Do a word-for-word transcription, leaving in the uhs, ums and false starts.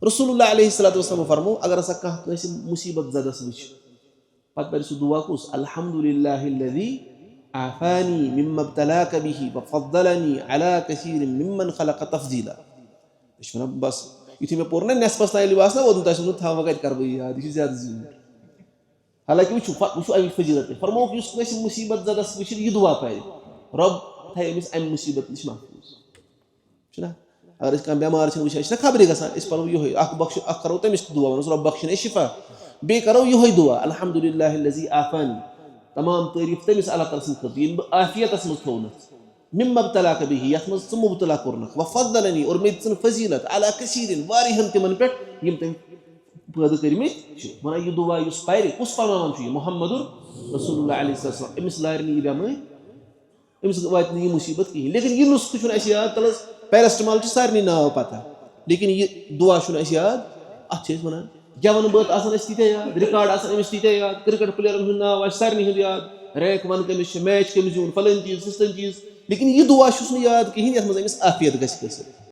رسول اللہ علیہ الصلوۃ والسلام فرمو، اگر ہسا کانٛہہ کٲنٛسہِ مصیبت زدس وٕچھِ، پتہٕ پرِ سُہ دعا کُس؟ الحمد للہ الذی عافانی مما ابتلاک بہ وفضلنی علی کثیر ممن خلق تفضیلا۔ أسۍ چھِ وَنان، بس، یُتھُے مےٚ پوٚر نہ نٮ۪صفس تام ییٚلہِ واسنہ ووتمُت آسہِ، ووٚنمُت، تھاو وۄنۍ کتہِ کرٕ بہٕ یہِ یاد، یہِ چھُ زیادٕ زیوٗٹھ۔ حالانکہ وٕچھِو، ف-، وٕچھِو اَمِچ فضیلت تہِ۔ فرمووُکھ، یُس کٲنٛسہِ مُصیبت زدس وٕچھِ، یہِ دُعا پرِ، رۄب تھایہِ أمِس اَمہِ مُصیبت نِش محفوٗظ۔ چھُنہ؟ اگر أسۍ کانٛہہ بٮ۪مار چھِ وٕچھان، أسۍ چھِنہ خبرِ گژھان، أسۍ پرو یِہوٚے، اَکھ بخش، اَکھ کرو تٔمِس تہِ دُعا، وَنوس، رۄب بخشِن اَسہِ شفا۔ بیٚیہِ کرو یِہوٚے دُعا، الحمد للہ الذی عافانی۔ تمام تعریٖف تٔمِس اللہ تعالیٰ سٕنٛدِ خٲطرٕ، ییٚمۍ بہٕ عافیتس منٛز تھوٚونَس۔ مما ابتلاک بہ، یَتھ منٛز ژٕ مُبتلا کوٚرنَکھ، وفضلنی، اور مےٚ دِژٕن فضیلت، علی کثیرن، واریاہَن تِمَن پٮ۪ٹھ، یِم تٔمۍ پٲدٕ کٔرمٕتۍ چھِ۔ وَنان، یہِ دُعا یُس پَرِ، کُس پَرناوان چھُ یہِ؟ محمد رسول اللہ علیہ السلام۔ أمِس لارِ نہٕ یہِ بٮ۪مٲرۍ، أمِس واتہِ نہٕ یہِ مُصیٖبت کِہیٖنۍ۔ لیکن یہِ نُسخہٕ چھُنہٕ اَسہِ یاد، تَلہٕ حظ، paracetamol چھِ سارنٕے ناو پَتہ، لیکن یہِ دُعا چھُنہٕ اَسہِ یاد۔ اَتھ چھِ أسۍ وَنان گٮ۪وَن بٲتھ آسان اَسہِ تیٖتیٛاہ یاد، record آسان أمِس تیٖتیٛاہ یاد، cricket playerن ہُنٛد ناو آسہِ سارنٕے ہُنٛد یاد، rank one کٔمِس چھِ، match کٔمِس زیوٗن، فلٲنۍ چیٖز، فِستٲنۍ چیٖز۔ لیکن یہِ دُعا چھُس نہٕ یاد کِہیٖنۍ یَتھ منٛز أمِس عافیت گژھِ حٲصِل۔